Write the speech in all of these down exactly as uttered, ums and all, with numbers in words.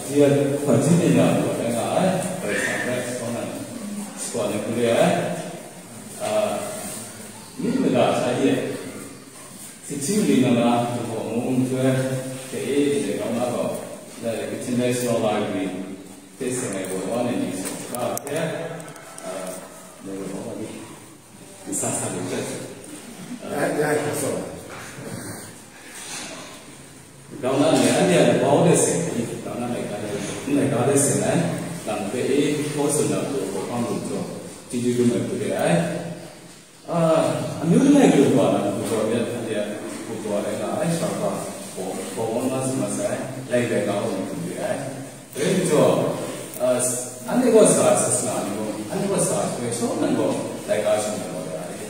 Ye hpaji ni ya ko na ai, bai sa bai ko na, swa ne ku le ai. A, ni me da sa ye. Si chi li na na, ko mu mu tue, te e, le ka na ko. Da ke chin dai so la ni, te se ngai ko wa ne ni so. Ka ke, a, ne ko wa ni. Ni sa sa ni te. Ya, ya, so. Kaung na le, anhte a labau de se, kaung na le, ga de, ndai ga de se na, lam hpe e, hkaw tsun na hku, hkawhkam lu jaw, chyeju dum ai hku de ai. A, amyu langai lu wa na, hku jaw myit, anhte a hku jaw ai nga ai, sha hpa, hkaw, hkaw wa nga tsun ma sai, lai rai ga wa hku de ai. Dai majaw, a, anhte gaw sa ai sasana ni mung, anhte gaw sa ai hpe, shawng nnan gaw, laika shawng nnan gaw, ya ai.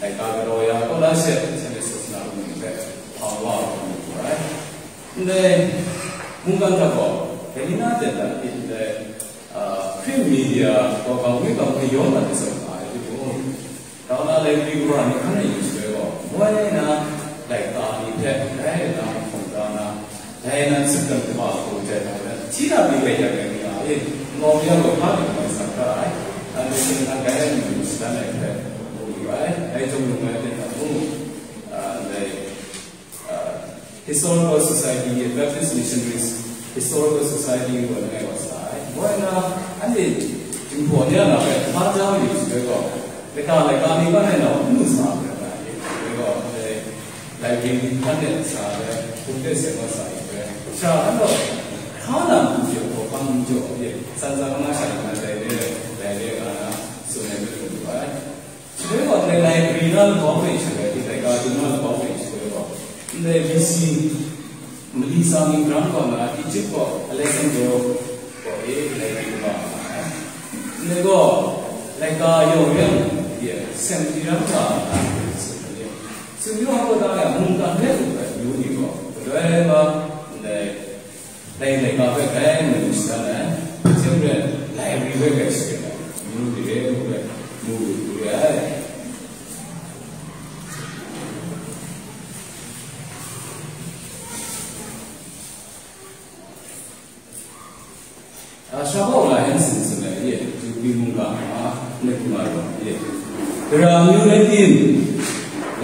Laika galaw ya, kaw la she, Sunday sasana mung hpe, hpang wa ai hku ai. Ndai, mungkan hta gaw, Helena jan dan pyi ndai, a, Hkrit media, gaw, gaw, gaw, gaw, yawng na de sa ai, hte mung, Kaung na library kawa ni hkan na yu shaloi gaw, moi na laika ni hpe, dai na hkawm da na, dai na tsup dan kaba hku jai na, hti na pyi bai yak ai ni a, e, ngau ya gaw hpa ni mai sa hkra ai, anhte hte na gai ai ni hte shadan ai hpe, mu yu ai, dai chyawm lung ai hte na mu, a, ndai, uh, Historical Society, Baptist Missionaries Historical Society ngu ai langai wa sa ai. Moi na, anhte Jinghpaw ni a na hpe, hpa ja yu shaloi gaw, laika laika ni ban ai nau n lu sa ai, shaloi gaw, ndai library ni hkan de sa ai, hkum de seng wa sa ai, sha anhte hka na n jaw, hkawhkam n jaw, ye, san san nga sha na dai re, dai re nga na, tsun ai hpe lu ai. Shaloi gaw, ndai library na labau hpe shaloi, ndai laika dung na labau hpe shaloi gaw, ndai B C mali tsa mingran kaw na Egypt kaw Alexandro kaw e library kaba nga ai. Ndai gaw, laika yawng yang, ye, seventy ram nga ai, tsun ai. Tsun yu hkawt da yang, mungkan hpe lu ai amyu ni gaw, galoi ga, ndai, Dai laika hpe gai ngu shadan ai, hte maren, library hpe gai shadan ai, amyu ni re ngu hpe, mu lu lu re ai. A, Shabau la Hanson tsun ai, ye, Jubilee mungga, a, ne kumar wa, ye. Gara amyu rai tim,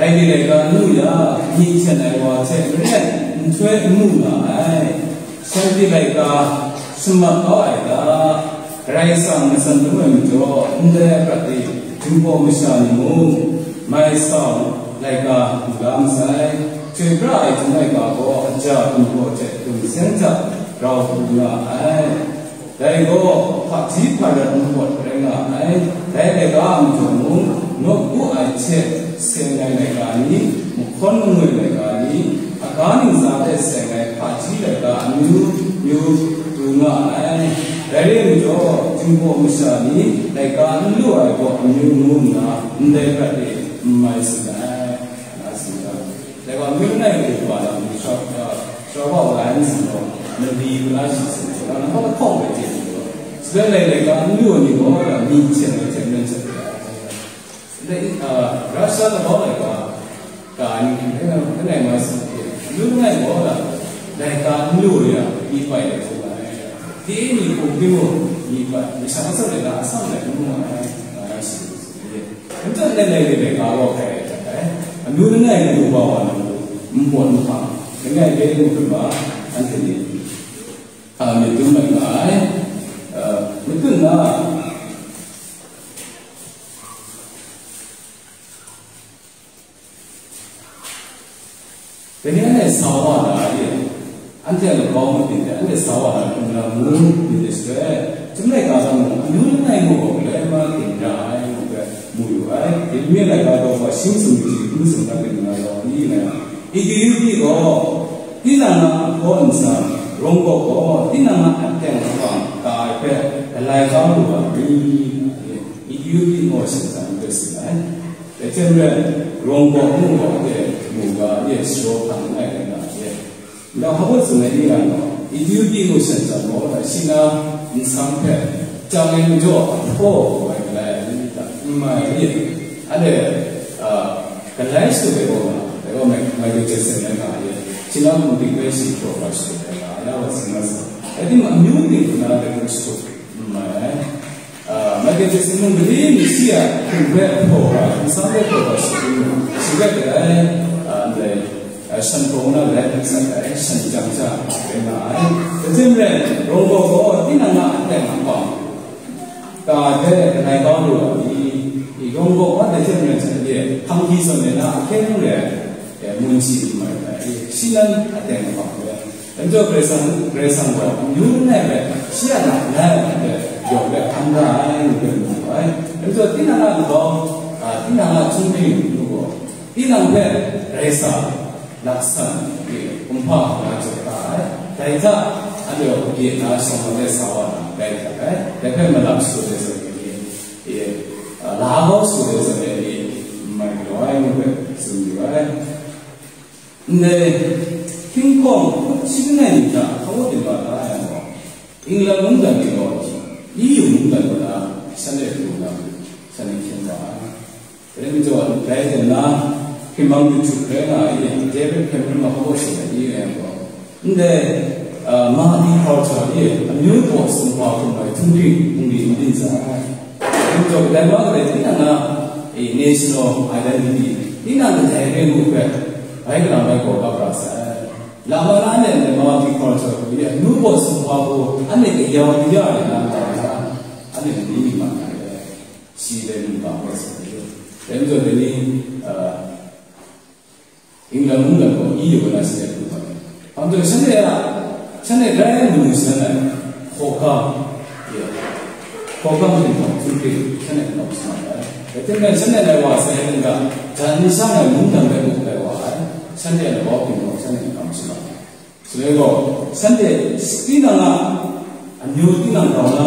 laika laika n lu ya, myi hten ai wa hte maren, nhtoi n mu nga ai. Shanhte laika shamat kau ai ga, Karai Kasang matsan dum ai majaw, ndai prat e, Jinghpaw masha ni mung, mai sau laika du la masai, chyoi pra ai htum laika gaw, aja gumhpraw hte gun seng hta grau du nga ai. Dai gaw, hpaji hparat mahpawt rai nga ai. Dai laika a majaw mung, nawku ai hte seng ai laika ni, mahkawn mangwi laika ni, aga ningsa hte seng ai hpaji laika amyu myu du nga ai. Dai re ai majaw, Jinghpaw masha ni laika n lu ai gaw amyu ngu nna, ndai prat e n mai tsun ai, nga tsun ai. Dai gaw, amyu langai hku wa na, Shabau la Hanson gaw, mali kala shi tsun ai, wa na, lahkawng bai hte tsun ai. Shaloi lai laika n lu ai ni gaw, myi hten ai hte maren hte Dai, a, Russia labau laika, ka ni, langai, langai ma sa, lu langai gaw la, laika n lu ya, myi pai ai hku nga ai. Dai ni hkum timung, myi pai, masha masat laika atsam lai n mu ai, nga ai shi. Ntan langai ni laika gaw hkai ai hta ai. Amyu langai ni ubawa nang, npawt nhpa, langai hpe mu hkrum ga, anhte ni, a, myit dum mat nga ai. A, myit dum na, Dai ni anhte sa wa na re, anhte a labau matin hte anhte sa wa na hkrum na ngu myit dai shaloi, chyum laika gaw mung, amyu langai ngu gaw galoi ma tin ra ai ngu hpe mu yu ai. Yeremia laika daw hpa shi masum, shi hkun masum na hpe nna yawng ni na, Ethiopia gaw tinang a ahkaw nsang, rawng kawk gaw tinang a aten awang ka ai hpe galai kau lu ai ni? Ethiopia gaw shanhtan hpe tsun ai. Dai hte maren, rawng kawk mu gaw de, mu ga e, shaw hkan langai rai nga ai. Ndai hpa baw tsun ai ni yang gaw, Ethiopia mung shanhtan gaw, shi na nsang hpe chyang ai majaw, ahpraw ai galai ai ni ta, n mai ai ni? Anhte, a, galai shatup ai gaw nga, dai gaw Michael Jackson rai nga ai, shi na hkum ting hpe shi hpraw hpraw shatup ai nga, ya wa tsun na sa. Rai timung, amyu ting hku na dai hku shatup n mai ai. Ah, Michael Jackson mung mali mi shi a hpung hpe hpaw ai, nsam hpe hpaw ai shi, shi rai kadai, ah, ndai, ah, shan hpawng na rai hpe sat ai, shan jang sha rai nga ai. Kaji maren, Rawng Baw gaw tinang a aten a hpang, ka hpe langai kau lu ai ni, i Rawng Baw wa dai hte maren sha ye, hpang hki zawn e na ahkye hpung re ai, e, mun shi n mai ai, i, shi nan aten a hpang rai. Dai majaw Karai Kasang, Karai Kasang gaw amyu langai hpe shi a lam langai hpe yawng hpe hkan ra ai, ngu hpe mu ai. Dai majaw tinang a nkau, a, tinang a hkying hpring nu gaw, tinang hpe Karai Kasang laksan kumhpa na jaw da ai. Dai hta, anhte gaw kagye na shawng na de sa wa na rai hkrat ai. Dai hpe malap shadawn ai zawn ni, e, a, la kau shadawn ai zawn ni, n mai galaw ai, ngu hpe tsun yu ai. Ndai hkying hkawng hput shi langai ni hta hkaw tim wa da ai gaw, England mungdan ni gaw, E U mungdan kaw na shanhte pru na, shanhte hkyen wa ai. Dai majaw, dai hte na, hkye hkrang jahtuk rai nga ai, David Cameron a hkaw shi na i ai gaw, ndai, ah, multicultural i, amyu baw sumhpa hkum ai htunghking bungli n byin sa ai. Dai majaw, kadai mung kadai tinang a, e, national identity, tinang kadai re ngu hpe, bai kalang bai gaw kap ra sai. Lama na nem multicultural hku i, amyu baw sumhpa hku, anhte kayau kaya ai na, anhte mali ma ai. Shi dai mungga hpe sa ai. Dai majaw, dai ni, ah, England mungdan gaw E U na shanhte pru ai. Hpa majaw shanhte a, shanhte grai manu shanhte hkawhkam, ya, hkawhkam hte hkawhkam hte shanhte hkawhkam shanhte ai. Dai hte maren shanhte lai wa sai ai hta, jan ni sha ai mungdan hpe mup lai wa ai, shanhte a labau hte gaw shanhte hkawhkam shanhte ai. Shaloi gaw, shanhte tinang a amyu tinang grau na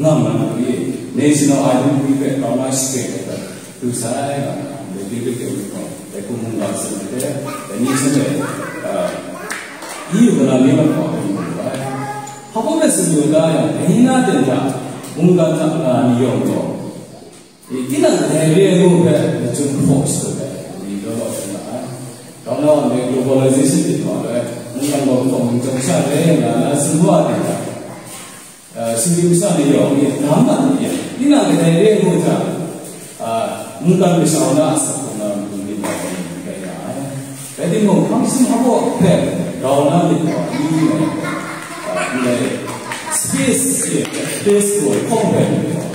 nga nga na hku i, national identity hpe grau na shakre ai hpe du sai nga na, dai David Cameron gaw, dai hku mungga shanhte hte, dai ni shanhte, ah, E U kaw na mi mat gaw hpe mu ai. Hpa hkawm hpe tsun yu da yang, dai ni na ten hta, mungga hta, ah, ni yawng gaw, Tinang dai re ai ngu hpe, machyum hpaw shadawn ai ni law law hkrum nga ai. Grau na wa ndai globalization hte hkawm ai, mungdan gaw hpawng ning chyawm sha rai nga na tsun wa ai hta, eh, sumsing masha ni yawng ni, dam na ni, tinang kadai re ai ngu hta, ah, mungkan masha na a asak hkawm na mung ni hkawm ni rai nga ai. Rai timung, hpang shingkang hpaw hpe grau na myit gaw, n yu ai, ah, ndai space, space gaw hpawng hpe myit gaw,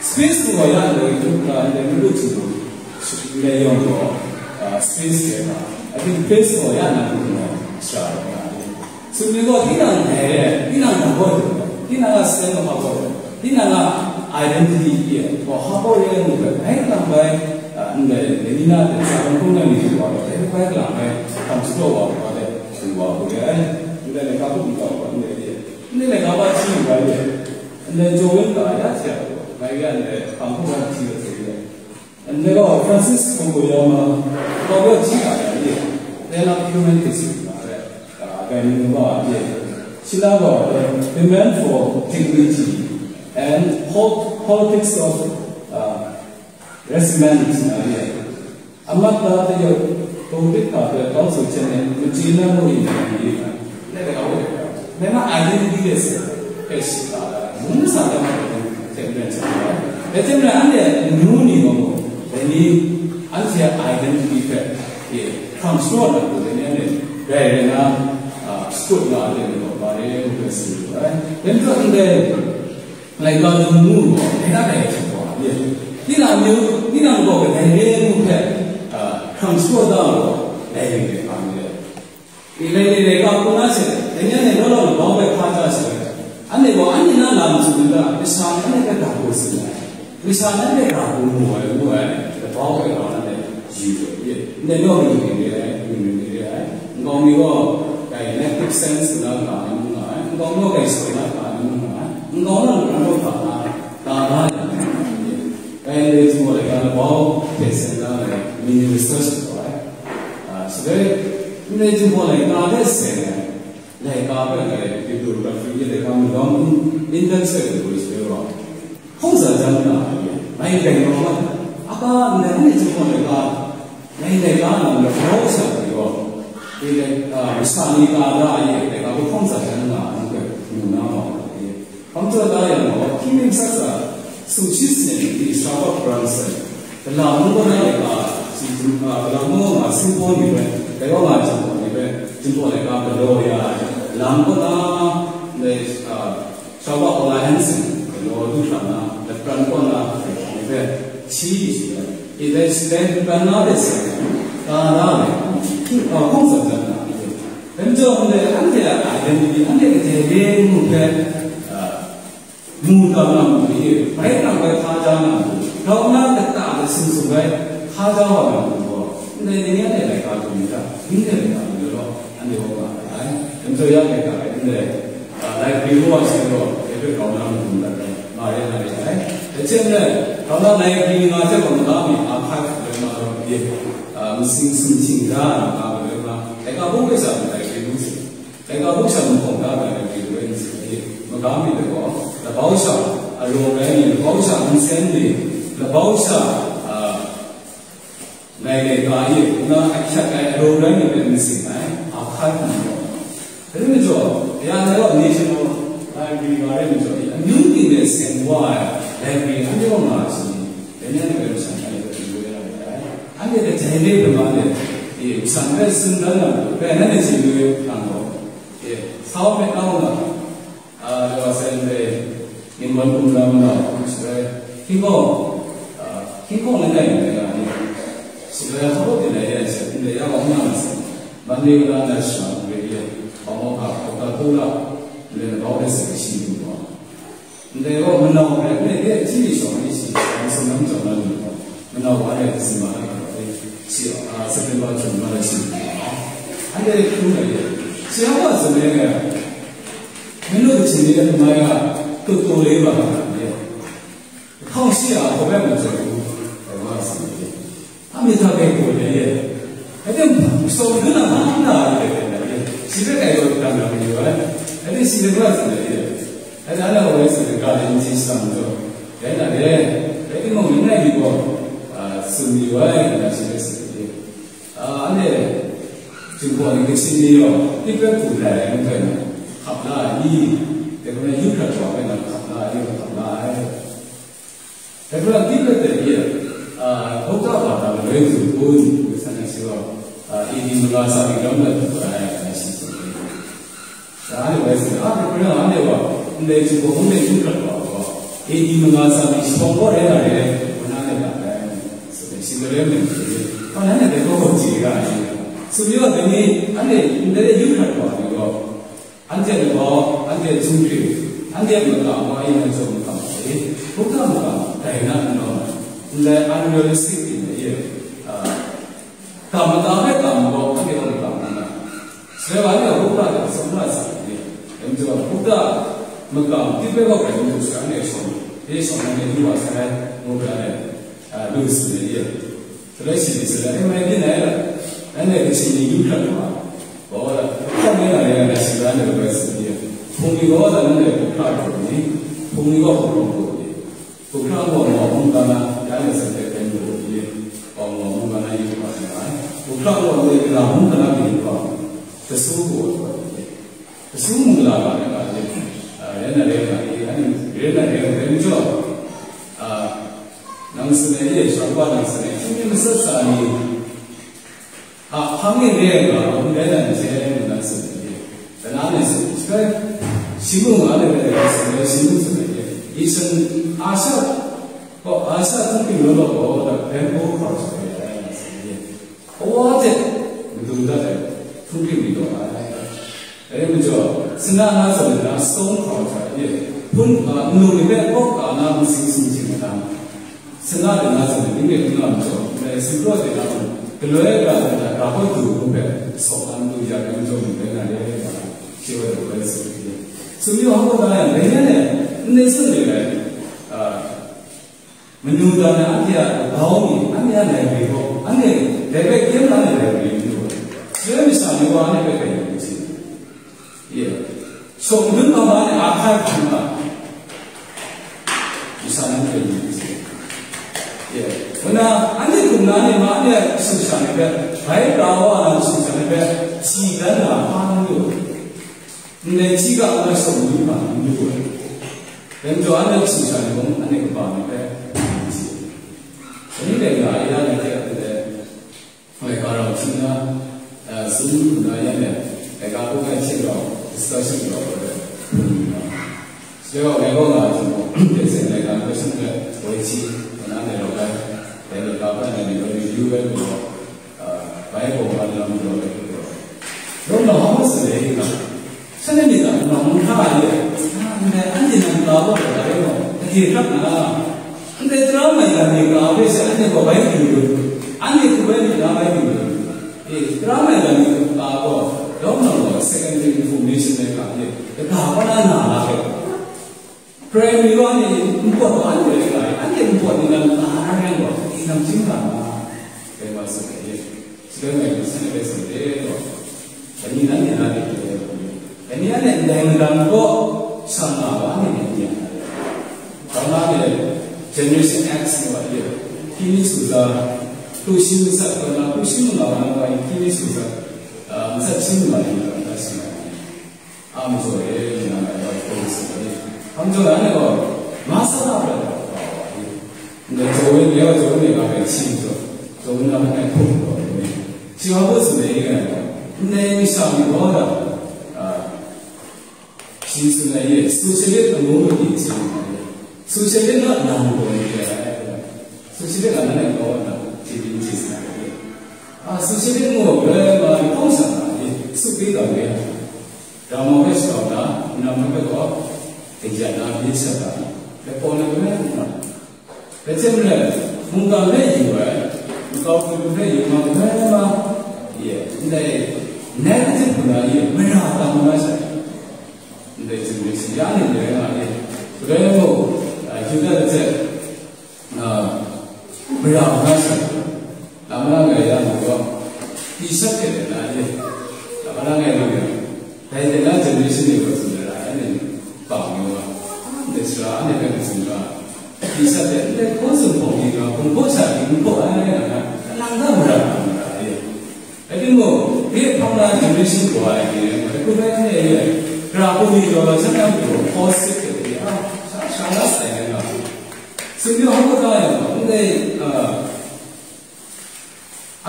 space gaw ya ndai, ah, ndai madu htingnu, ndai yawng gaw, ah, space hpe nga, I think space gaw ya na madu na shara gaw nga ai. Sumsing gaw, tinang dai re ai, tinang hpa gaw re ai, tinang a seng hpa gaw re ai, tinang a identity gaw hpa gaw re ai ngu hpe, bai kalang bai, a, ndai, dai ni na hte sa hkawm hkrum ai ni hte wa gaw, dai bai kalang bai hkam shadaw wa hkra de, du wa hku re ai, ndai laika hpuk nkau gaw, ndai re ai, ndai laika ba hti yu ai re ai, ndai jaw wen ga ya hte a gaw, bai ya ndai hkam hkrum ai hti yu hte re ai. Ndai gaw Francis Fukuyama, gaw gaw hti ga yang e, then of human history nga ai, a, gai mi wa e, shi na gaw, the demand for dignity and pol-, politics of, uh, resentment nga e, amat ta tayawt, Hpung hpit hpa hpe tawng tsun hte machyi na mu yin dai ni, dai hpe kau ai. Dai na identity de se, hpe shi ga ai, mung masa dai na hpe hte maren hte ai. Dai hte maren anhte amyu ni gaw mung, dai ni anhte a identity hpe, e, hkrang sharawt na hku, dai ni anhte grai rai na, a, shakut nga ai ni gaw, ma re, ngu hpe tsun yu ai. Dai majaw ndai, Laika Lung ngu gaw, dai na dai hte gaw, ye. Tinang amyu, tinang gaw kadai re ai ngu hpe, a, hkrang sharawt da gaw, dai ring dai hpa ni le. Ni lai ni laika hku na hte, dai ni anhte nawng nawng labau hpe hpa ja sai. Anhte gaw anhte na lam tsun u ga, masha ni anhte hpe ga hku tsun ai. Masha ni anhte ga hku mu ai, ngu ai, labau hpe grau na hte yu ai, ye. Ndai gaw ring ring re ai, ring ring re ai. Nkau mi gaw, dai negative sense na ga na mu nga ai. Nkau mi gaw, dai soi na ga na mu nga ai. Nkau mi gaw, nkau mi gaw, ga na, ga na, ga na, ga na, Dai ndai Jinghpaw laika labau hte seng na ai mini research gaw ai. A, shaloi, ndai Jinghpaw laika hte seng ai, laika hpe grai bibliography ye laika magam in, in dan soi ai hku shaloi gaw, hpawng za jang na ai, mai rai rawng ai, a ka ndai, ndai Jinghpaw laika, Dai laika na magrau sha ai gaw, dai, a, masha ni ka da ai, dai ga hpawng za jang nga ai, ngu hpe mu Hpang jaw da yang gaw, hkying mi masat sa, sumshi sanit ni di sa wa hparan sai, Gala mung kaw na laika, si, a, Gala mung kaw nga singpaw ni bai, dai kaw nga jingpaw ni bai, jingpaw laika galaw ya ai, Gala mung kaw na, ndai, a, Shawa Ola Hansen galaw du hkra na, lapran kaw na ni bai, shi di shi ai. Idai shi dai hkran na bai sai, ka na bai, hkying, a, hpang jaw da na, dai majaw ndai anhte a identity, anhte kaja re ngu hpe, a, mu tam na matu, bai nang bai hkaja na matu, grau na kata de sumsum bai hkaja wa na matu gaw, ndai ni anhte laika lu mi ta, ning de laika lu law, anhte wa nga ai. Dai majaw ya laika rai ndai, a, library wa shi gaw, dai hpe grau na matu dat ai, ma re na re ai. Dai hte maren, grau na library nga hte gaw maga mi archive rai nga gaw, a, masing sumhting da na nga bai rai nga, laika bung hpe sha library ngu sin. Laika buk sha nhpawng da ai ni rai nsen e, magam mi de gaw, labau sha arawng rai ni, labau sha nsen ni, labau sha, a, ngai laika e, nna ahkyak ai arawng rai ni rai nsen ai, a hkai hkum gaw. Dai majaw, ya na gaw National Library nga rai majaw, amyu ting de seng wa ai library anhte gaw nga ai shi ni, dai ni anhte rai masha ai ni rai nsen ai. Anhte hpe jai le hpe ma le, e, masha hpe tsun dan na, hpe nan e chye lu yang gaw, e, sa wa myit na wa nga, a, Lawa Sai ndai, Ning Wan Kum Lam na, shi rai, hkying hkawng, a, hkying hkawng langai mi rai nga ni, shi rai hkawng hkawng byin ai yan she, ndai ya wa n nga ma sai, man ni wa na na shana n rai ye, hpa maw hpa, hkawk ta tu la, ndai na bau de sai kashi ni wa. Ndai gaw manau rai nme de hti shawng ni shi, shawng sumnang chyawm na lu gaw, manau wa rai kasim ma ai gaw, shi, a, September chyawm na rai shi lu gaw. Anhte hkrum ai ye, shi a wa tsun ai nga, manu Kachin ni a hkrum ai a, tuk tu le ma nga ye. Hkawng shi a, hkaw bai ma jaw u, ai wa si ye. A myit hta bai gaw le ye. Hkrai tim, shawng dun a, hpa n na ai, bai bai na ye. Shi bai kai gaw, dang dang yu ai. Hkrai tim, shi bai gaw tsun ai ye. Hkrai tim, anhte gaw bai tsun ai, ga le n chye shang majaw. Rai na re. Rai timung, langai mi gaw, a, tsun yu ai, nna shi bai tsun ai ye. A, anhte, Jinghpaw ni Kachin ni gaw, tit bai hku lai ai ngu hpe na, hkap la ai ni? Dai hpe na, yu hkrat wa hpe na, hkap la ai, yu hkap la ai. Dai hpe na, tit bai teng e, a, Buddha bata maloi hkrum kun, ngu san ai shi gaw, a, A D manga tsa byin lam dat lu ai, ngu shi tsun ai. Sha anhte bai tsun, a, Kaperna anhte gaw, ndai Jinghpaw hpung de yu hkrat wa gaw, A D manga tsa ni shawng kaw rai na re, kaw na de ga ai, tsun ai, shi galoi mung hte, kaw na de dai kaw gaw chye ga ai, tsun yaw dai ni, anhte ndai de yu hkrat wa ai gaw, anhte labau, anhte htunghkring, anhte maka wa yin ai jaw makam hte, Buddha makam dai na n rawng ai, ndai unrealistic yin ai, a, Kam mata hpe kam gaw, anhte gaw kam n na. Shaloi wa anhte gaw Buddha hte tsawmra sa ai ni, dai majaw Buddha makam tit bai gaw rai ngu sai, anhte shawng, dai shawng na ne du wa sai, ngu hpe anhte, a, lu tsun ai ni. Shaloi shi ni tsun ai, "E, mai byin ai la, nanhte Kachin ni yu hkrat wa, gaw la, hkawng ni na rai nga, shi ga anhte bai tsun ai ni, hpung ni gaw la, nanhte hkra hkrum ni, hpung ni gaw hpung hkrum hkrum ni." Hkra gaw mawng mungga na, ya le zawn hpe pen lu u, mawng mungga na yu wa nga ai. Hkra gaw ndai gara mungga na pyi gaw, kasu gaw, kasu mungga na ga, a, ren na ren na, e, ani, ren na ren na, ren jaw, a, nang tsun ai e, shawa nang tsun ai, hkying mi masat sa ni, A, hpang e re ai ga, ndai lam hte ngu na tsun ai, kanan e tsun ai, shi mung nga ai, tsun ai, shi mung tsun ai, Eastern Asia, gaw, Asia hpung hpring law law gaw, da, bamboo culture re ai, ngu na tsun ai, kawa hte madu dat ai, hpung hpring mi law ai. Dai majaw, Sina na zawn na stone culture re ai, hpun, a, nnu ni hpe hkawk ka na, masing sumhting ai lam, Sina de na zawn ni, myi n nga majaw, ndai singkraw de na mung, galoi ai ga de na, ga hkawt du hku hpe, sawk an du ya ai majaw mung rai nga re ai ga, shi wa de bai tsun ai. Tsun yaw hkawt da yang, dai yan e, ndai tsun de ai, a, manu ga na anhte a labau ni, anhte a lai re gaw, anhte dai bai kyem na ai lai re n lu ai. Shaloi masha ni wa anhte hpe bai yu ai. Ye. Shawng dun hpa hpa ni a hkai hkrum ga. Masha ni hpe yu ai. Ye. Kanan, anhte hkum na ni ma, anhte a sumsha ni hpe, bai pra wa na sumsha ni hpe, hti dan na hpa n lu ai. Ndai hti ga na shawng dun hpa n lu ai. Dai majaw, anhte hpyi sha ni mung, anhte kaba ni hpe n chye. Dai ni rai nga ai, ya ni hte anhte laika rau hti nna, eh, Zoom lu na yan e, laika hpe ngai hte rau discussion rau ai hpe hpung lu na. Shaloi wa ngai kaw nga ai hte mung, Jackson laika hpe shing hpe woi hti, kaw na dai rau ai, dai laika hpe ngai ni review ai lu gaw, Bai gaw wa lam jaw ai hku gaw, rawng na hawng masum ai nga, shanhte myit a nang hta e, ndai anhte nang ka gaw, dai gaw, gade hkrap na, ndai tara maigan ni ka hpe she anhte gaw bai du lu, anhte hku bai myit na bai du lu. E, tara maigan ni ka gaw, rawng na gaw secondary information ai hka hte, kaga kaw na na la ai. Primary wa ni npawt wa anhte rai nga ai, anhte npawt ni lam ka na rai gaw, tinang chyim ga nga, rai wa sa ai. Shaloi ngai gaw, shanhte bai sa de gaw, dai ni nanhte na de gaw, dai ni anhte ndai madan gaw, shang nga wa ni ni ni. Tang na de, Generation X ni wa de, hti ni su za, hku shi masat, kaw na hku shi manga wa na wa, hti ni su za, ah, masat shi manga ni, masat shi manga ni. A majaw e, nang a yawng hpung sa ai. Hpang jaw na gaw, masa na prat ai wa wa ai. Ndai jaw e, ngai wa jaw e, ngai ga bai hti jaw, jaw e na bai hpung gaw ai. Shi wa hpung sa ai, ngai gaw, ndai masha ni gaw da, a, shi tsun ai e, socialist amu mu ni hte, socialist na nang gaw ni ai. Socialist na nang gaw na, hti ni hti sa ai. A, socialist mu gaw, ma ni hpung sa na ai, su pi ga ai. Ramo hpe shakau na, nnan hpe gaw, kayat na byin sat ai, dai pawng na hpe n na. Dai hte maren, mungkan hpe yu ai, makau hpung hpe yu ma, kadai ma, ye, ndai, negative hku na ye, mara tam na sha, ndai hte maren, ya ni dai nga ye, kadai mung, a, yu dat hte, a, mara nga sha, lam na ngai ya na gaw, pyi sat hte na ye, lam na ngai lu yang, dai hte na generation ni gaw tsun ai ra ai ni, pang ni wa, ndai sara, ndai hpe tsun ra, pyi sat hte, ndai hkaw tsun hpawng ni nga, hpung hpaw sha ni n hpaw ai, nga, kanang ga mara nga mara ye. Rai timung, dai hpang na generation gaw ai ni, hkrum ai ni e, gara hku ni gaw, shanhte a matu hkaw sit hte, a, sha, sha na sai ai nga. Singpyaw hkawhkam ta yang, ndai, a,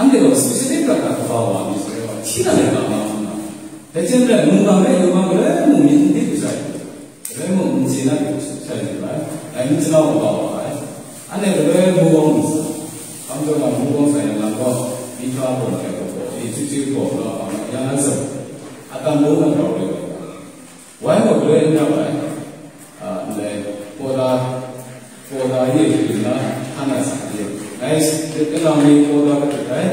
anhte gaw socialist prat na kaba wa mi sai gaw, hti na lai nga ma nga. Dai hte maren, mungkan hpe yawng ma galoi mung myit n dip ai sai, galoi mung n chye na myit sai yu ai. Dai myit chyanau kaba wa ai. Anhte galoi mu wang mi sai. Hpang jaw na mu wang sai yang, nang gaw, mihpa gaw, ndai gaw, e, chyeju gaw, nga, nga, ya na zawn, a, tam bung na grau rai wa. Wai gaw galoi n rawt ai, a, ndai, pawda, pawda ye hpyi na, hkan na sa ye. Ngai, lanau ni pawda katut ai,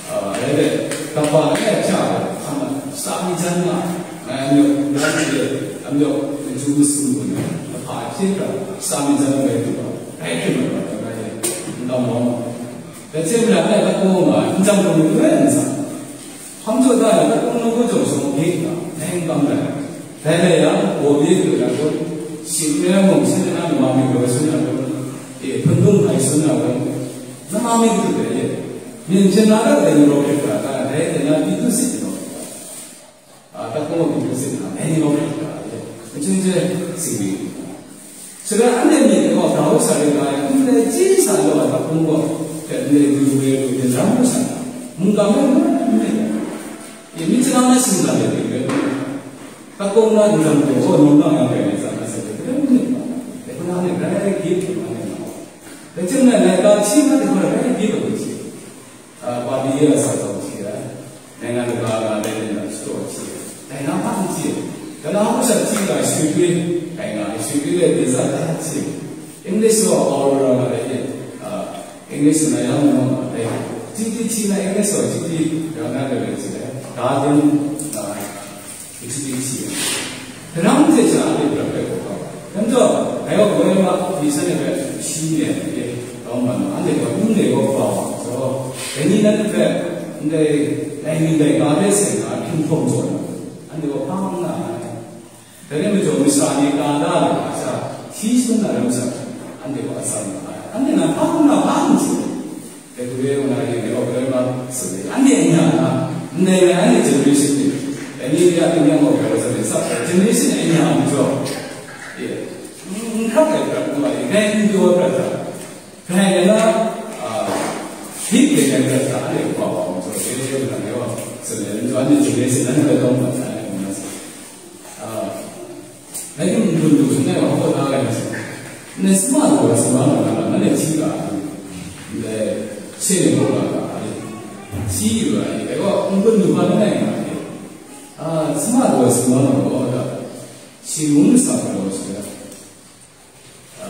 a, rai le, kaba e a hta, hkan na, sa mi jan nga, ngai amyawk, ngai ye, amyawk, maju masum gun ai, kahpa hpyi hkra, sa mi jan ngai du ai, rai hpyi mat ai, ngai ye, n tam wang. Dai hte maren, ngai lapu nga, n jang hkrum ni n sa. Hpang jaw da ai, lapu nawku jaw shawng bye nga, dai n kam ai. Dai rai yang, gaw bye lu na kun, shing n rai mung, shanhte na nama myit gaw sun na kun, e, hpundung ai sun na kun, nama myit lu dai ye. Myen hpyen na da dai ni raw hkrit ga ta, dai hte na pyi du sit ni raw hkrit ga. A, lapu gaw pyi du sit na, dai ni raw hkrit ga ye. Machyun je, sing ni. Shaloi anhte myit gaw grau sa ring ai, ndai chyi sa law ai hpung gaw, ndai du we lu hte lam lu sa, mungkan hpe n rai n rai. E, myit chyanam ai singdan de ring rai, lapu na n ram gaw, nawng na yang rai ai, sa na sa de, rai n rai. Dai hku na anhte rai gyi lu anhte na. Dai hte maren laika hti na de hkra rai gyi lu hte. A, pali ya sa taw hti ai, naingan daga ga dai na shataw hti ai, dai na hpa n hti ai, dai na hpa sha hti ga, shwi gwi, dai nga ai, shwi gwi dai pyi za dai hti ai, English gaw Aurora nga dai ye, a, English na yang nang ma dai, G D T na English gaw G D, yang na dai dai hti ai, garden, a, H D C. Karam hte sha a myit prat ai hkau hkau. Dai majaw, dai gaw, kabai wa, myit shanhte hpe shi ne ai, tawng man, anhte gaw, n le gaw, kaba wa, so, dai ni nanhte hpe, ndai, dai ni ndai ga hpe seng na, hpyin hpawng jaw na, anhte gaw hpa n nga ai. Dai rai majaw, masha ni ka da ai, a sha, hti shangun na lam sha, anhte gaw atsam nga ai. Anhte na hpa n nga, hpa n tsun ai. Dai hku re ai, ngai gaw, galoi ma, sa ai. Anhte anya na, ndai rai anhte generation ni, dai ni ya, tingnyang gaw, galoi sa ai, sa ai, generation anya majaw, e, mm, Hkrai prat nu ai, dai n pyaw ai prat hta, dai na, a, hpyi kyen ai prat hta, anhte hpa wa mu tsaw, dai dai hpang e wa, tsun ai, anhte hpyi kyen sin, anhte hpe tawng mat ai, ngu na sa. A, dai hte n-gun lu, n-gun lu, hpa da ai, ngu sa. Ndai sama lu ai, sama lu ai, nanhte hti ga ai, ndai she ne hpaw ga ai, hti yu ai, dai gaw n-gun lu hpa langai nga ai, a, sama lu ai, sama lu gaw, da, shi ngu n sa hkra gaw, shi ga. A,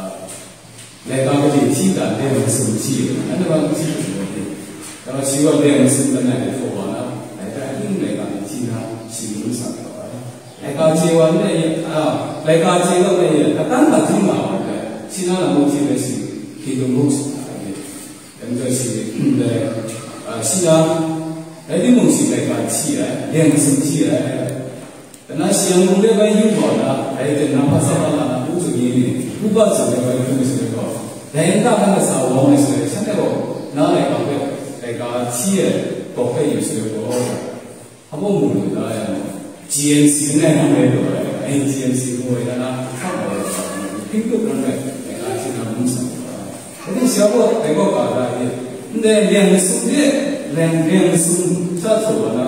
laika kaji hti ga, deng masum hti, anhte wa hti hkrum gaw hte, taw shi gaw deng masum langai hte hpaw wa na, laika hkying laika ni hti na, shi ngu n sa hkra wa na. Laika chye wa ndai, a, laika chye wa ndai, katan hta hti nga wa ndai, shi na lam muk hti bai shi, hkying muk sa ai, dai majaw shi, ndai, a, shi na, rai timung shi laika hti ai, deng masum hti ai. Dai na shi Yangon de bai yu wa na, dai hte na hpa sa hpa la na, pu tsun ni ni, pu pa tsun de bai hkrum ai shaloi gaw, dai nta hkan kasa wang ai shaloi, shanhte gaw na laika hpe, laika hti ai, gawk hpe yu shaloi gaw, hpa mu lu da yang, G N C ngai nang rai lu ai, ngai G N C ngu ai, da na hkam ai, hping tup nang rai, laika hti na ngu sa lu ai. Dai hte shi gaw, dai gaw ga da e, ndai leng masum de, leng, leng masum hta htaw wa na,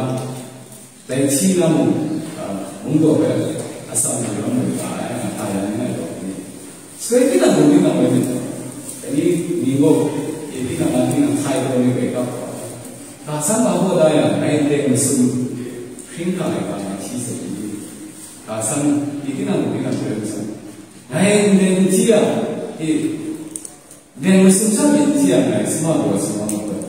dai hti na mung, a, mungdaw hpe atsam lu lam lu ga ai, nga ta yang ngai gaw ni. Sape tinang mung tinang rai myit, dai ni, ni gaw, e tinang na tinang hkai gaw ni rai kap gaw, ga san ga gaw da yang, dai deng masum hpring hkra ai ga na hti sai ni, ga san, e tinang mung tinang rai myit, dai ndai n hti yang, e, deng masum sha myit hti yang, ngai sama gaw, sama gaw.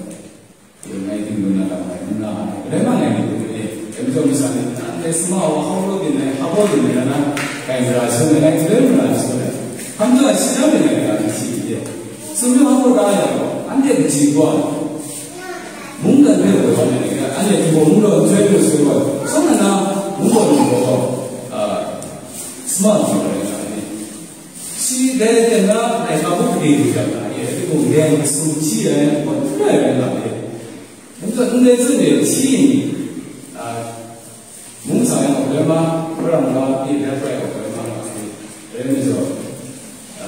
Ngai htingnu na lam ngai n na ai, rai ma ngai ni hku e, dai majaw masha ni, nanhte sama wa hkau law byin ai, hpa baw byin ai, na, kai mara shawn ai, ngai hte rai mara shawn ai. Hkam jaw ai shi na byin ai, ngai na shi e. Sumyu hpa baw da yang gaw, anhte kaji gaw, mungdan hpe woi wa nai, anhte hpaw mungdaw n joi lu sai gaw, shawng na na, mungdaw lu gaw, a, sama jaw ai, ngai ni. Shi dai hte na, dai hpa mung gade lu jang na, e, dai mung deng masum hti ai, gaw n rai rai nga ai. Dai majaw, ndai zawn e hti ni, a, mung sa yang gaw, rai ma, Wora ma, e, dai prai gaw, rai ma, nga ai. Rai majaw, a,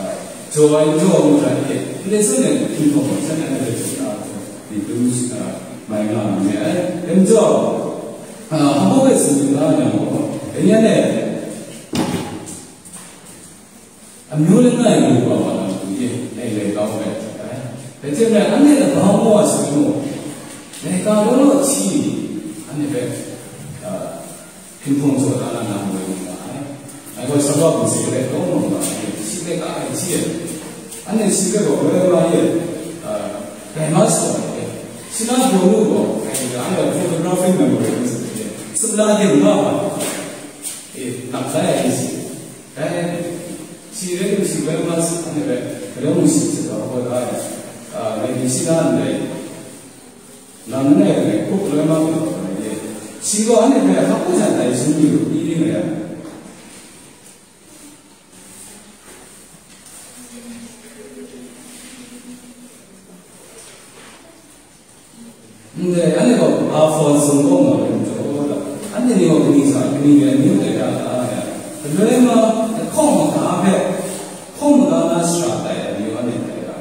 jaw ai, jaw ai mung sa e, ndai zawn e hkinghpawng gaw, shan ai, ndai zawn e, a, myit dum, a, mai nga ma ai. Dai majaw, a, hpa mung e tsun na yang gaw, dai ni anhte, amyu langai lu wa wa na matu e, dai lai kau ai hte ai. Dai hte maren, anhte laba ngu wa sai gaw, laika law law hti, anhte hpe, a, hkinhpung jaw da na, nang woi lu nga ai. Ngai gaw Shabbat hpung se hpe kau mu nga ai, shi hpe ka ai hti ai. Anhte shi hpe gaw woi wa ye, a, rai ma shaw ai. Shi na hpaw nu gaw, ai, anhte photographic memory ngu ai, sumla dim nga wa, e, nang sai ai hti. Dai, shi rai lu shi rai ma sa, anhte rai, galoi mung shi hte rau gaw da ai, a, ngai ni shi na ndai, nang ngai ngai hkup galoi ma gaw da ai, shi gaw anhte hpe hkap hkap hta dai sung yu, i ning rai ai. Ndai, anhte gaw, a, hpawn zung kau nga ai majaw, anhte ni gaw kaning sa, kaning rai, amyu tai da, nga ai. Galoi ma, lahkawng maga hpe, hkawng maga na shara tai ai amyu anhte tai ga.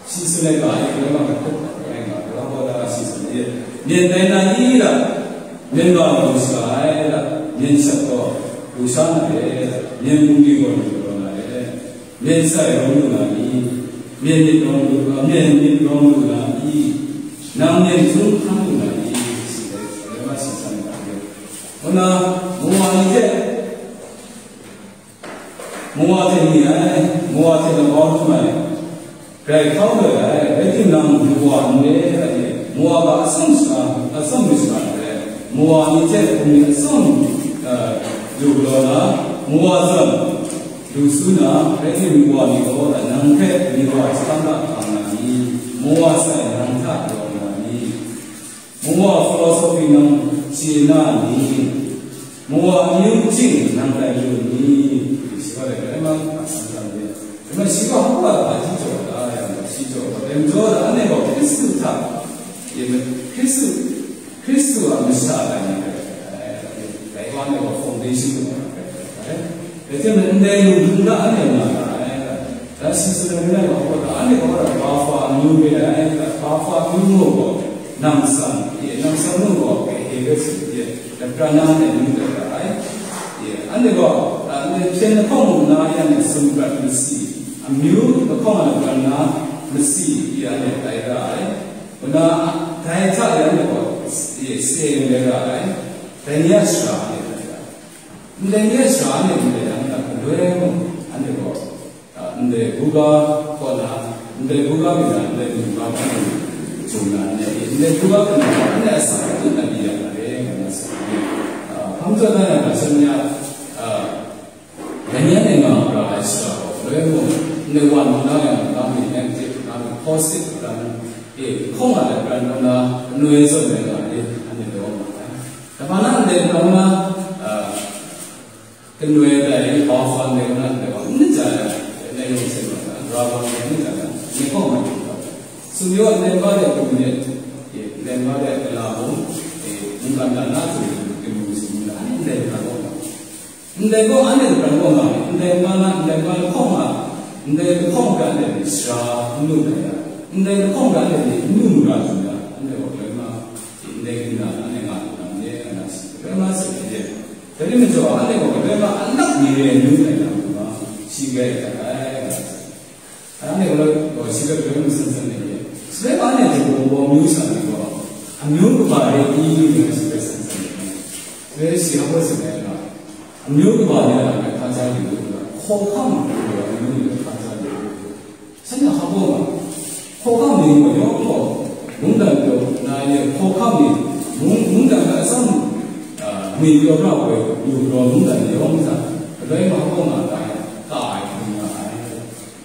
Shi tsun ai ga e, galoi ma, lahkawng maga rai nga, lahkawng maga shi tsun ai. Myen tai na ni da, myen ga gaw lu sha ai da, myen shat gaw lu sha na re da, myen bungli gaw lu galaw na re. Myen sai rawng lu na ni? Myen myit rawng lu, a, myen myit rawng lu na ni? Nang myen htung hkang lu na ni? Shi dai, dai ma shi san ga ni. Ngu na, Mowa ni hte, Mowa hte ni ai, Mowa hte labau lu ai, grai hkau lu ai, rai timung, Mowa n re ai, Mowa ga atsawm sha, atsawm lu sha ai, Mowa ni hte hpung ni atsawm, eh, lu galaw na, Mowa zawn, Lu su na, rai timung, Mowa ni gaw nang hpe Mowa hkam hkang na ni? Mowa sai nang hta rawng na ni? Mowa philosophy nang chye na ni? Mowa amyu ching nang tai lu ni? Shi gaw dai, dai ma, a san san de. Dai ma, shi gaw hpa hpa hta hti jaw da yang, shi jaw, dai majaw da, anhte gaw Hkristu hta, Hkristu, Hkristu a masha tai ni rai, dai gaw anhte gaw foundation lu ai. Rai timung, ndai lung hkrum da anhte nga ra ai, Nang si tsun ai rai nna, wa gaw, anhte gaw, Baufa amyu re ai, Baufa amyu mung gaw, namsan, ye, namsan mung gaw, Kehe hpe tsun, ye, lapran na ai amyu dat ra ai. Ye, anhte gaw, a, ndai hpyen lahkawng mung na yan e sumrat masi, amyu lahkawng a lapran na masi, ye, anhte tai ra ai. Kaw na, dai hta e anhte gaw, ye, seng rai ra ai. Dai ni a shara anhte tai ra ai. Ndai ni a shara anhte ndai yang hta galoi mung, anhte gaw, a, ndai buga kaw na, ndai buga mi na, ndai buga hta e, jung na, ndai, ndai buga hta na, anhte a sa tut na di ya na re, nga na sa, a, hpang jaw na ya na shan ya, a, dai ni anhte nga ra ai shara gaw, galoi mung, ndai wan na yang, na mi, na mi, na mi, positive, na mi, e, hkawng a lai pran kaw na, noi zawn ai nga re, anhte daw nga ai. Dai hpa na, ndai kaw na, a, Kanoi dai ni Baufa ndai na ndai wa, n ja ya, ndai yawng hte ma, Raba ndai n ja ya, ni hkawng ma ni hkawng. Sumyaw ndai ba de kanu ni, ndai ba de kala mung, mungkan da na tu, kanu si mung da, ndai na hkawng ma. Ndai gaw anhte hkawng ma, ndai ba na, ndai ba hkawng ma, ndai hkawng ga ndai ni sara n lu na ya, ndai hkawng ga ndai ni n lu n ga tu ya, ndai wa loi ma, ndai kanu na, ndai nga tu na, ndai nga na si, loi ma si, ndai. Dai rai majaw, anhte gaw galoi ma, anak ni re ai amyu tai na matu, shi grai ai hta ai, nga ai. Anhte gaw, gaw shi hpe galoi masan san ai re ai. Sape anhte hte gaw, gaw amyu sha ni gaw, amyu kaba re i, ngu nna shi hpe san san ai re ai. Sape shi hpa gaw tsun ai ga, amyu kaba ni a hkra hkra hkra yu u, hkawhkam gaw amyu ni hkra hkra yu u. Shanhte hpa gaw nga, hkawhkam ni gaw yawng gaw, mungdan pyaw na ye hkawhkam ni, mung-, mungdan hta atsam, a, ngwi pyaw ra ai, yu pyaw mungdan ni yawng hta, galoi ma hpa gaw nga ta, ta ai hkrum nga ai.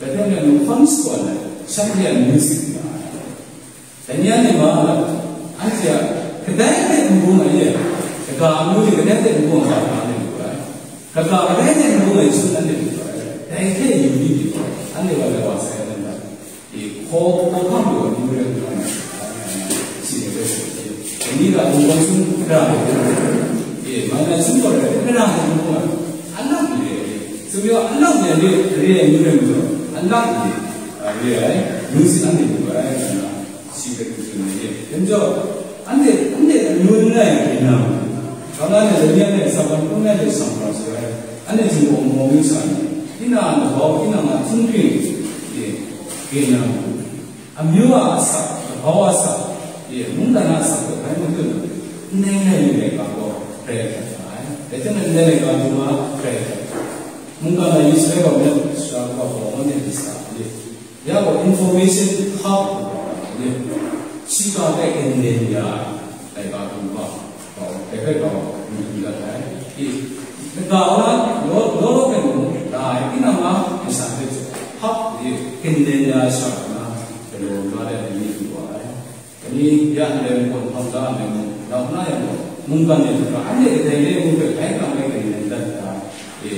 Dai hte maren, mahkawn shakawn ai, shanhte a music nga ai. Dai ni anhte ma, anhte a kadai hte n bung ai ye, kaga amyu ni kadai hte n bung ai ga, anhte lu ai. Kaga kadai hte n bung ai sun anhte lu ai. Dai hte yu ni ni gaw, anhte wa lai wa sai ai nan da. E, hkaw, hkawhkam lu ai amyu rai nna, shi ni rai sai ai. Dai ni ga, bung bang sun hkra ai, e, mai na sun gaw rai, hkra ai n bung ai. Anak ni re ai. Sumyaw anak ni re, re ai amyu rai nna, anak ni, a, re ai, amyu sin anhte lu ai, nna. Shi hpe tsun ai ye. Dai majaw, anhte, anhte amyu langai hkri na, kau na ne, dai ni anhte Satan hpung ngai hte shang hkra shaloi, anhte Jinghpaw Wunpawng amyu sha ni, tinang a labau, tinang a htunghking, ye, hkri na, amyu a asak, labau a asak, ye, mungdan a asak hpe bai matut na, ndai lai mi laika gaw grai hkrat nga ai. Dai hte maren ndai laika du ma grai hkrat. Mungkan a Israela gaw myit sara gaw bawng anhte hte sa, ye, Ya gaw information hub ni, shiga hpe kanden ya ai ga hkrum ga, dai hpe ga hkrum dat ai. I, ga wa law, law law hpe mung, dai, tinang a masha hpe hub ni, kanden ya sha na, galaw ga ai ni du wa ai. Dai ni ya ndai mung, hpang ga ndai mung, nau na yang gaw, mungkan ni hkra, anhte kadai re ai mung hpe bai hkang ai karen dan dat da, e,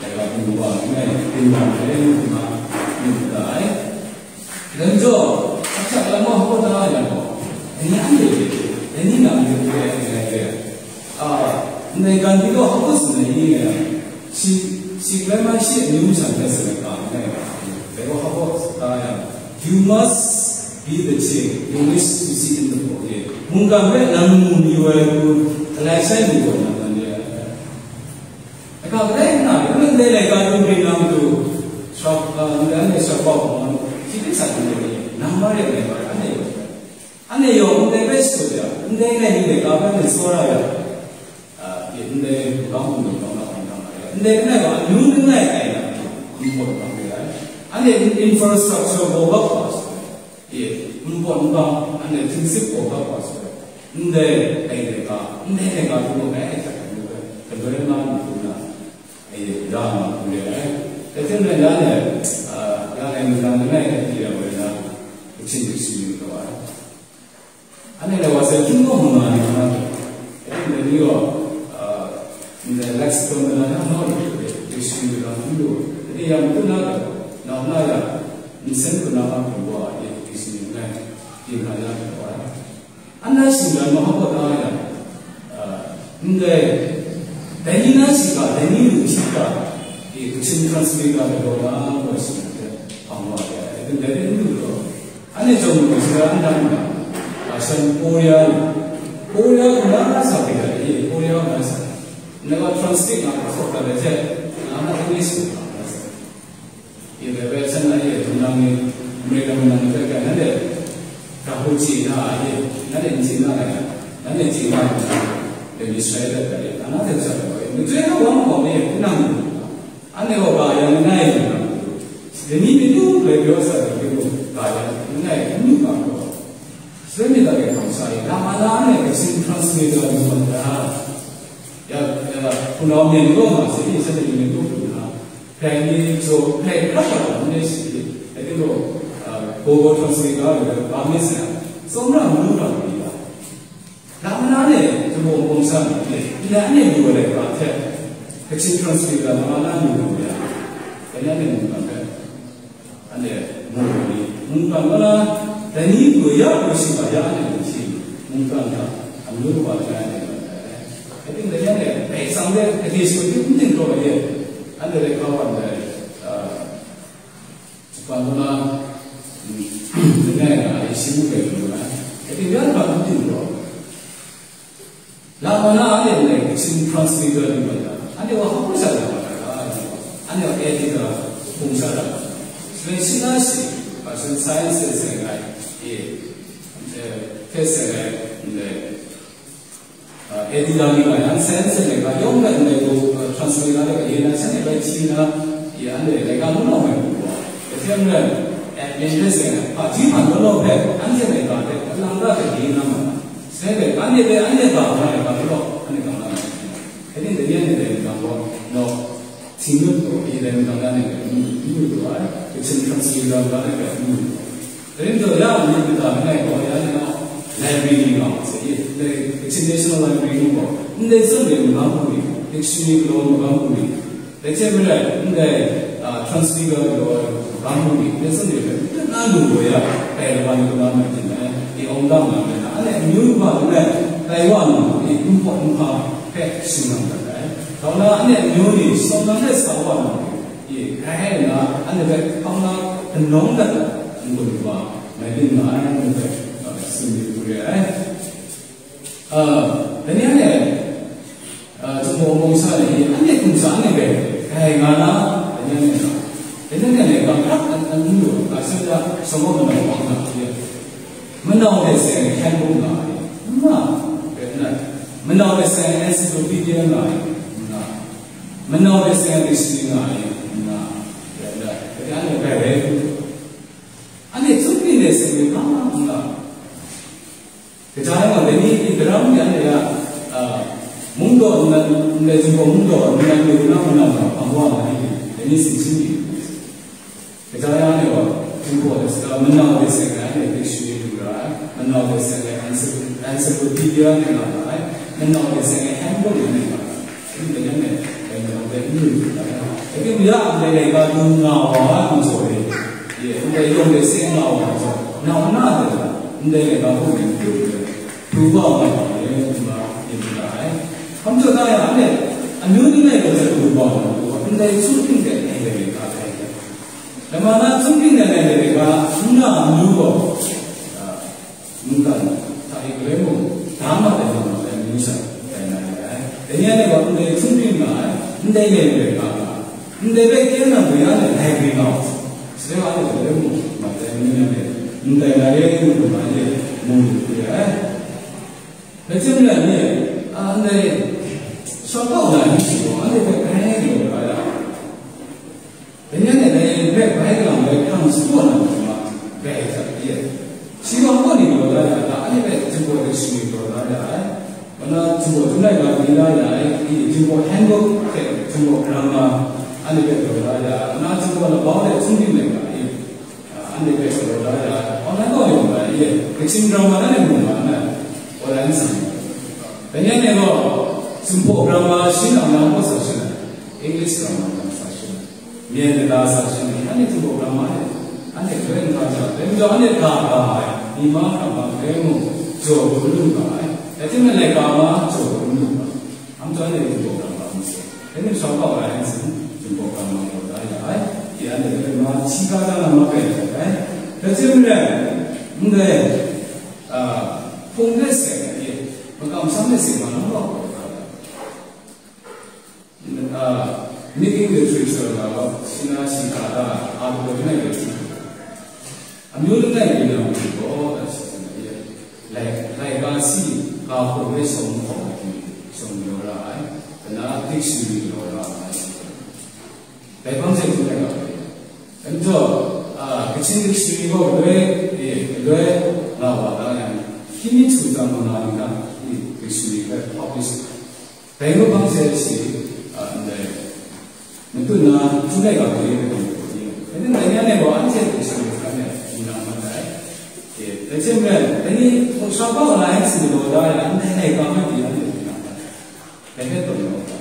dai ga hpung wa ngai, hpung wa ngai, hpung wa ngai, da ai. Dai majaw, ahkyak lam wa hkaw da yang gaw, dai ni anhte re, dai ni na re, re, re, re. A, ndai Gandhi gaw hpa gaw tsun ai ni nga yang, shi, shi grai mai shi amyu masha hpe tsun ai ga, ngai, dai gaw hpa gaw tsun da yang, "You must be the change you wish to see in the world." Mungkan hpe nang mu mayu ai hku, galai shai lu gaw nang nan re ai. Laika kadai nna, ndai laika dung byin na matu, sha, a, ndai anhte shabau hkawm, shi hpe sa dung byin ni, nang ma re ai laika, anhte yawng, anhte yawng ndai hpe shadut ya, ndai lai ni laika hpe ngai tsawra ya, a, ndai hkam hkum dawng na hkam dang na ya, ndai langai gaw amyu langai ai na, n gaw dang re ai. Anhte infrastructure gaw bap wa sha. E, npawt nbang, anhte htingzip gaw ga wa shaloi, ndai, dai laika, ndai laika hkrum ai hta hkrum ai, galoi ma lu hkrum na, e, ra nga hkrum re ai. Dai hte maren, ya e, a, ya e, mungkan langai hte pyi ai wa na, Kachin Kachin yu taw ai. Anhte lai wa sai hkying gaw manga ni nga, e, ndai ni gaw, a, ndai lexicon mala na naw lu hte, dictionary mala hkrum lu, dai ni yang matu na gaw, nau na ya, nsen hku na nga hkrum wa, e, dictionary langai, Ginhka ya hkrum wa ai. Anhte shinggan mahkra da ai yang, a, ndai, dai ni na shiga, dai ni lu shiga, e, Kachin translator galaw na, ngu ai shinggan hte, hpang Dai rai nna, anhte chyawm lu sara n dan nga, a, shan Korea ni, Korea kaw na sa pyi ai, Korea kaw na sa, ngai gaw translate nga hkawk dat ai hte, nga na English kaw na sa. Yin dai bai, shan na ye, dum nang ni, American nang ni hpe kai, nanhte ga hku chye na a ye, nanhte n chye na ai, nanhte chye na ai, dai ni sharai dat ai, na na hte sha ai, myu joi na wang hkawm ni, tinang ni, anhte gaw ga yang langai yang na, dai ni myit lu grai pyaw sa ai, dai ni ga yang langai, n lu ga gaw. Shaloi myit dai hkam sha e, na ma na anhte Kachin translator lu mat ga, ya, ya, hpunau myen gaw nga sa i, shanhte ni myen gaw lu na, Hkrai ni jaw, hkrai hkra hkra n rai shi, dai ni gaw, a, Google Translate ga ai, ba mi sa, tsawmra ngu hkra pyi ga. Lam na ne, Jumbo Mungsa ni, ni na ne lu ai laika hte, Kachin Translate ga ma na lu lu ya, dai ni ne mungkan hpe, anhte mu lu ni, mungkan ma na, dai ni lu ya lu shi ma ya, anhte lu shi, mungkan hta, amyu wa ja ne, dai ni ne, dai ni ne, dai sang de, dai shi n ting taw ye, anhte dai hkau wa ndai, a, Hpa ngu na, mm, langai nga ai, shi mu rai lu na, e ting yan hpa n ting gaw, la ma na anhte ndai Kachin translator ni mat ga, anhte wa hkawhkwa sha na mat ga, anhte wa editor hpung sha na, shaloi shi na shi, hpa shaloi science se se ngai, e, e, test se ngai, ndai, A, editor ni ga yang, science se ga yawng hpe ndai gaw, a, translate na hpe kaye na, shanhte bai hti na, ya, anhte laika law law hpe mu gaw, kahten rai, admin hpe se, hpaji hpan law law hpe, anhte laika hpe, kalang ra hpe kaye na ma, shanhte bai, anhte bai, anhte ga hpa laika law law, anhte ga na ma, I think the yen dai ni gaw, no, Htingnu gaw, i dai mungkan ga ngai hpe n lu lu ai, Kachin Translation ga ngai hpe n lu lu ai. Dai rai nna, ya ni mada langai gaw, ya ni gaw, library ni nga ma sai, i dai Kachin National Library ni gaw, ndai zawn e magam bungli, dictionary galaw magam bungli, dai hte maren, ndai, a, translator galaw ai magam bungli, ndai zawn e hpe n lu lu ai, ya, kai lama ni kaw na mai hte maren, i awng dang nga ai, anhte amyu kaba langai, tai wa nna, i n hpaw n hpa hpe shing nga dat ai. Kaw na anhte amyu ni shawng nnan de sa wa na, i grai nna, anhte hpe hkam na kanawng dat ai n-gun kaba mai byin nga ai, ngu hpe, a, tsun myit hku re ai. A, dai ni anhte, a, Jinghpaw Wunpawng sha ni, anhte hkum sha anhte hpe grai nga na, dai ni anhte nga, dai ni anhte hpe ga hkrak an, an lu, ga shang ya, shawng wa manau wa nga, ya. Manau de seng handbook nga ai, n nga, rai nna, manau de seng encyclopedia nga ai, n nga, manau de seng dictionary nga ai, n nga, rai nna, rai nna, rai rai, anhte tsun byin de seng nga, n nga, kaja yang gaw, dai ni daram ni anhte a, a, mungdaw nnan, ndai Jinghpaw mungdaw nnan lu na, manau nga hpang wa nga ni, dai ni sin shin ni. Kaja yang anhte gaw, Jinghpaw de seng, manau de seng ai, anhte dictionary lu ra ai, manau de seng ai, encycl-, encyclopedia ni nga ra ai, manau de seng ai, handbook ni nga ra ai. Anhte yan e, dai manau de n lu lu ra ai. Dai hpung ya, ndai laika du nga wa ai, n jaw e. Ye, ndai yawng de seng nga wa ai jaw, nau na de la, ndai laika hpung ni n lu lu ai. Du wa nga wa ai, n nga, yin ra ai. Hkam jaw da yang, anhte, amyu ni ngai gaw hte du wa nga, ndai hpung hping de, ndai laika hpe. Lama na hpung hping de ngai de ga, n na amyu gaw, a, mungkan hta e galoi mung, da ma ai, da ma ai, amyu sha, dai na re ai. Dai ni anhte gaw ndai hpung hping nga ai, ndai ngai de ga nga, ndai bai kyen na gwi anhte dai gwi nga wa, sare wa anhte galoi mung, ma dai amyu ni anhte, ndai na re, ngu ma ye, mung lu re ai. Rai tim rai ni, a, ndai shawng kau na ni shi gaw, anhte hpe grai galaw da ya. Dai ni anhte dai hpe bai galang bai hkrang shapraw na matu ma, bai hta pyi ai. Shi yawng kaw ni galaw da ya, la anhte hpe Jinghpaw Dictionary galaw da ya ai. Kaw na Jinghpaw Chyum Laika galaw da ya ai, i Jinghpaw Handbook hte Jinghpaw Grammar anhte hpe galaw da ya ai. Kaw na Jinghpaw Labau hte Hpung Hping Laika i, a, anhte hpe galaw da ya ai. Online kaw ni mung ga i, Kachin Grammar na ni mung ga na, online sa ni. Dai ni anhte gaw, Jinghpaw Grammar shi na, na kaw sa shi na, English Grammar na sa shi na. Myen lata sa shi ni, anhte Jinghpaw Grammar e, anhte grai n ga ai, dai majaw anhte ga ga ai, mi ma hkra ma grai mung jaw hkrum lu ga ai, dai hte maren laika ma jaw hkrum lu ga ai, hkam jaw anhte Jinghpaw Grammar mu sai, dai ni shawng kau ai, anhte Jinghpaw Grammar galaw da ya ai, i anhte grai ma hti ga da na ma rai ai, Dai hte maren, ndai, a, hpung de seng ai, makam sam de seng ma na law, a, making literature ga gaw, shi na shi hta da, a, lu ai hte, amyu langai mi na matu gaw, da shi tsun ai, lai, laika si, ga hpung de shawng hkawm ai, shawng mayu ra ai, dai na dictionary mayu ra ai. Dai hpang hte hpung ai ga hpe. Anhtaw, a, Kachin dictionary gaw galoi, e, galoi nga wa da yang, hkying mi htu tsang manga ni hta, i, dictionary hpe publish. Dai ngu hpang hte shi, a, ndai, matut na, hpung ai ga galoi hpe hpung ai. Dai ni, dai ni anhte gaw anhte dictionary hkan e, di na mat ai. E, dai hte maren, dai ni, hpung sha bau na, anhte galaw da yang, ndai laika hpe di anhte di na mat ai. Dai hpe tawn na u ga,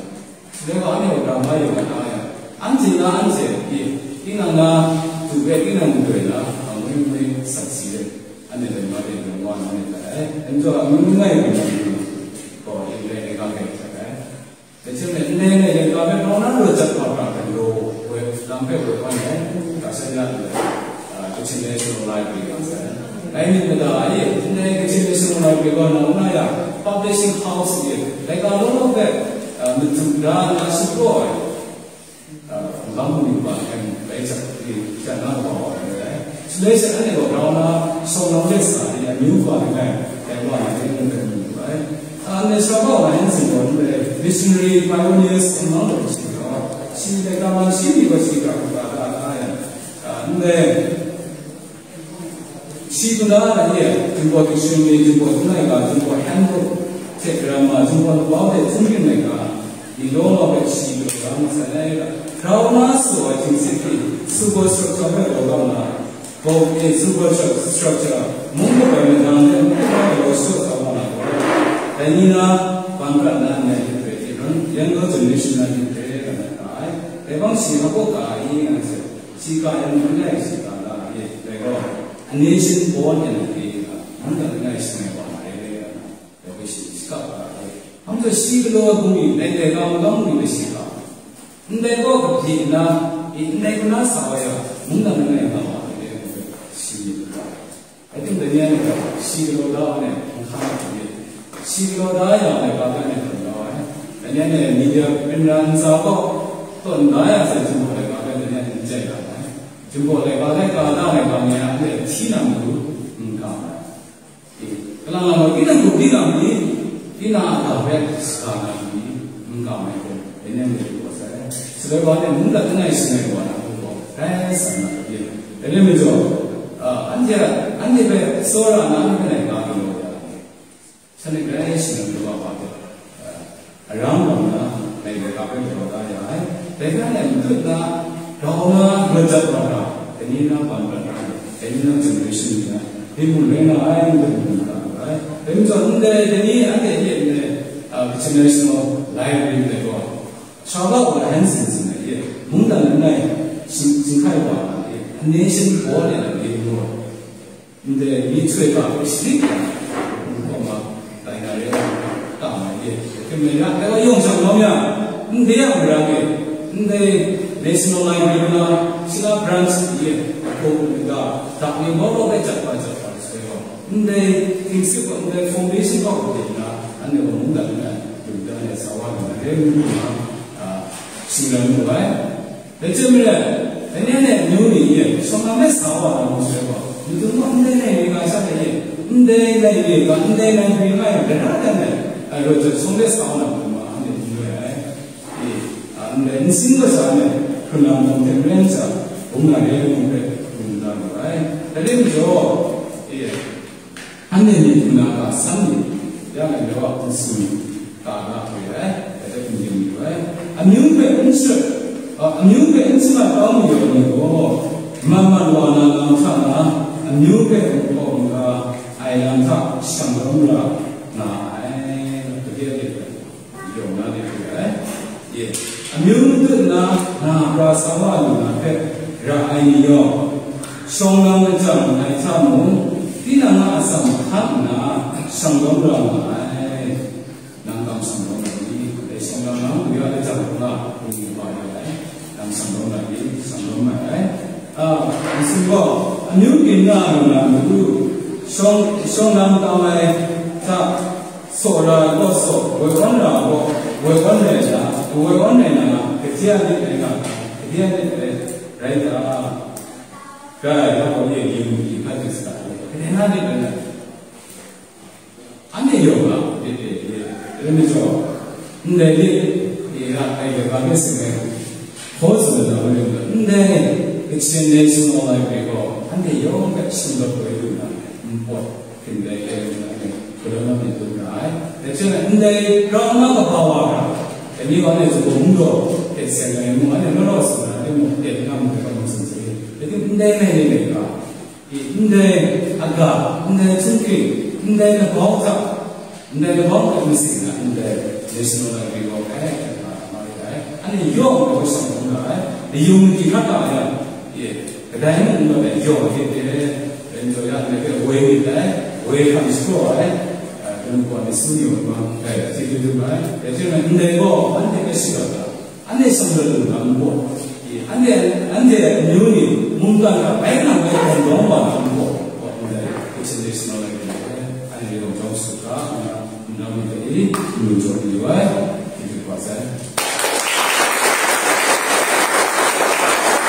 shaloi wa anhte wa grama yu wa na yang, anhte na anhte pyi, tinang na du hpe tinang n doi na, a, ngwi ngwi sat si let, anhte dai ma de yawng wa na myit dai. Dai majaw, amyu langai mi na gaw, yin rai ai ga hpe hkrat ai. Dai hte maren, ndai ndai laika hpe grau na rawt jat wa hkra hpe law, woi, lam hpe woi wa ai, ga sha ya, a, Kachin National Library ga sai. Dai myit mada e, ndai Kachin National Library gaw na na ya, publishing house e, laika law law hpe, a, madu da na shapraw ai, a, magam bungli hpa hkyen rai chap di, hkyan na kaba wa ai rai. Shaloi she anhte gaw grau na shawng lam de sa di, amyu hpa langai, dai wa na de mung hpe mu lu ai. A, ndai sha bau na yin sin gaw, ndai missionary pioneers amang gaw shi gaw, shi laika man shi ni gaw shi ga hkrup ga da ai. A, ndai, shi kuna na ye, Jinghpaw Dictionary, Jinghpaw Hpung Laika, Jinghpaw Handbook hte Grammar, Jinghpaw Labau hte Hpung Ring Laika, ni law law hpe shi galaw da masat ai ga, grau na su ai htingse hte, superstructure hpe galaw kau na, bawk e, superstructure, mung hpe galaw na, mung hpe galaw shaw sa wa na gaw, dai ni na, ban prat na ndai hte hpe, Yanggaw Generation na hte hpe, ga na ga ai, dai hpang shi na kaw ga ai, nga ai hte, shi ga yang mung lai shi ga la ai, dai gaw, a nation born in a day, mung dan langai shi ngai wa ai, dai hpe shi shaka ga ai. Hpang hte shi galaw ai bungli, dai dai ga magam bungli hpe shi ga ai. Ndai gaw kabyi nna, i ndai kuna sa wa yang, mung dan langai nga wa ai, dai hpe shi myit ga ai. Ating dai ni anhte gaw, shi galaw da ai, nhka na hte, shi galaw da yang, dai ga hpe anhte tawn kau ai. Dai ni anhte media, rinra ntsa gaw, tawn da yang sai, Jinghpaw laika hpe dai ni anhte n chye ra ai. Jinghpaw laika hpe ka da ai ga ni a, anhte hti na matu n ga ai. E, kalang lang gaw, tinang hku tinang ni, tinang a ga hpe sa na ni, n ga ai hte, dai ni anhte gaw sai. Shaloi wa e mung dan langai shi ngai wa na hku gaw, dai san na hte, dai ni majaw, a, anhte, anhte hpe tsawra na, anhte hpe nai ga galaw ya ai. Shanhte grai shangang daw wa hte, a, aram bang na, ngai dai ga hpe galaw da ya ai. Dai hpe anhte matut na, grau na, rawt jat wa hkra, dai ni na ban prat na, dai ni na generation ni na, dai mung rai nga ai, dai mung rai nga ai. Dai majaw, ndai, dai ni anhte ye ndai, a, Kachin National Library ndai gaw, Charles Hanson tsun ai ye, mungdan langai, sing, sing hkai wa ai ye, a nation born in a day. Ndai myihtoi ga hpe shadik yang, n hkawm ma, dai na re ai, ta ma ye, hkyen mi ra, dai wa yawng shang lawm yang, ndai a mara e, ndai National Library na, shi na branch ye, a hpung ga, dak ni mawk mawk e jat ba jat ba sai gaw, ndai htingse gaw, ndai foundation gaw hte na, anhte gaw mungdan na, dum dan e sa wa na re ngu na, a, shingran mu ai. Dai hte maren, dai ni anhte amyu ni e, shawng lam hpe sa wa na mung sai gaw, matu gaw ndai nai re ga sha hte e, ndai nai re ga, ndai nai re ga e, gara dan ai, a, rawt jat shawng hpe sa wa na mung ma, anhte n rai ai. E, a, ndai nsin kasa ai, hkrun lam hte maren sha, bung na re ai mung hpe, bung da lu ai. Dai rai majaw, e, Anhte myit hpung na ga san ni, ya law law a hpung sung ga na hkoi ai, dai hpe n ring yu ai. Amyu hpe n shut, a, amyu hpe n shamat kau mayu ai ni gaw, mat mat wa na lam hta na, amyu hpe n hpaw n ga ai lam hta shang lawm ra nga ai, gade gade hpe. Yawng na de hkoi ai. Ye. Amyu matut na, na pra sa wa lu na hpe ra ai ni yawng, shawng lam lajang ai hta mung, tinang a atsam hkan nna shang lawm ra nga ai. Nang kamsham lawm ai ni, dai shawng lam na mung ya lajang hkra, ni kaba ya ai. Nang shang lawm ai ni, shang lawm ai. A, nsin gaw, Amyu ginra ngu na matu, shawng, shawng lam tam ai hta, saw ra ai kaw saw, woi wan ra ai kaw, woi wan rai na, woi wan rai na, kaja nit rai nga, kaja nit rai, rai ta, rai ai hta gaw, ye yu mu di, hpa du sa ta, kaja na nit rai na. Anhte yawng a, de de de, dai majaw, ndai de, e a, ai de, ga me seng ai, hkaw tsun na, ndai, Kachin National Library gaw, anhte yawng hpe sumlawt koi lu na, npawt hpring dai hpe lu na, anhte hkrum na myit dum ra ai. Dai hte maren, ndai grau na kaba wa hkra, dai ni wa anhte zuphpawng ngu gaw, hpyen seng ai mung, anhte law law tsun na, anhte mung hpyen nga mu ai hkra mung tsun sa i. Dai hte ndai mai ni mai hkra, I, ndai aga, ndai htingking, ndai labau hta, ndai labau hta masing na, ndai National Library gaw kai, kai, kai, kai, kai. Anhte yawng gaw shang hkrum ra ai, layung di hkra ta ai, i, kadai mung n gaw ai, yawng hte hte, ren jaw ya, ndai hpe woi myit dai, woi hkam shapraw ai, a, lam kaw ni su ni wa ma, kai, chyeju dum ai, dai hte maren ndai gaw, anhte hpe shing rawt ga, Anhte sumlawt lu na npu, anhte, anhte amyu ni mungkan hta bai nang bai tawn dawng wa na npu, wa ndai Kachin National Library ni, anhte yawng jawng su hkra, nna, nna mi hte i, nnu jaw di wa ai, hte hte wa sai.